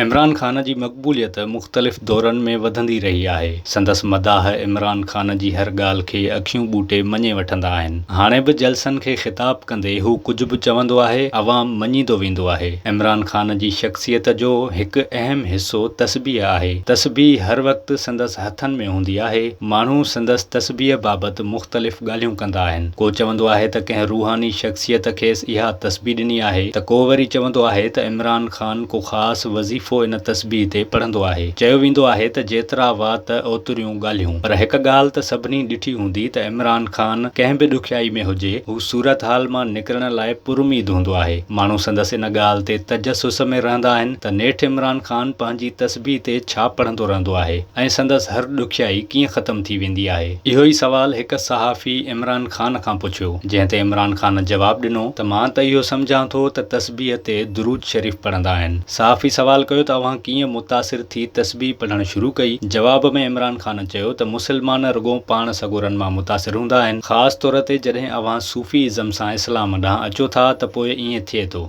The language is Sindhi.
عمران خان جي مقبوليت مختلف دورن ۾ وڌندي رهي آهي. سندس مداح عمران خان جي هر ڳالهه کي اکيون ٻوٽي مڃي وٺندا آهن. هاڻي به جلسن کي خطاب ڪندي هو ڪجهه به چوندو آهي، عوام مڃيندو ويندو آهي. عمران خان جي شخصيت جو هڪ اهم حصو تسبيح آهي. تسبيح هر وقت سندس هٿن ۾ هوندي آهي. ماڻهو سندس تسبيح بابت مختلف ڳالهيون ڪندا آهن. ڪو چوندو آهي ته ڪنهن روحاني شخصيت کيس اها تسبيح ڏني آهي ته ڪو وري چوندو آهي ته عمران خان ڪو خاص وظيفو ان تسبيح تي پڙهندو آهي. چيو ويندو آهي ته جيترا وات اوتريون ڳالهيون. پر هڪ ڳالهه ته سڀني ڏٺي هوندي ته عمران خان ڪنهن به ڏکيائي ۾ هجي، هو صورتحال مان نڪرڻ لاء پراميد هوندو آهي. ماڻهو سندس ان ڳالهه تي تجسس ۾ رهندا آهن ته نيٺ عمران خان پنهنجي تسبيح تي ڇا پڙهندو رهندو آهي ۽ سندس هر ڏکيائي ڪيئن ختم ٿي ويندي آهي. اهو ئي سوال هڪ صحافي عمران خان کان پڇيو، جنهن تي عمران خان جواب ڏنو ته مان ته اهو سمجهان ٿو ته تسبيح تي درود شريف پڙهندا آهن. صحافي سوال ڪيو ته اوهان ڪيئن متاثر ٿي تسبيح پڙهڻ شروع ڪئي؟ جواب ۾ عمران خان چيو ته مسلمان رڳو پاڻ سڳورن مان متاثر هوندا آهن، خاص طور تي جڏهن اوهان صوفي ازم سان اسلام ڏانهن اچو ٿا ته پوء ائين ٿئي ٿو.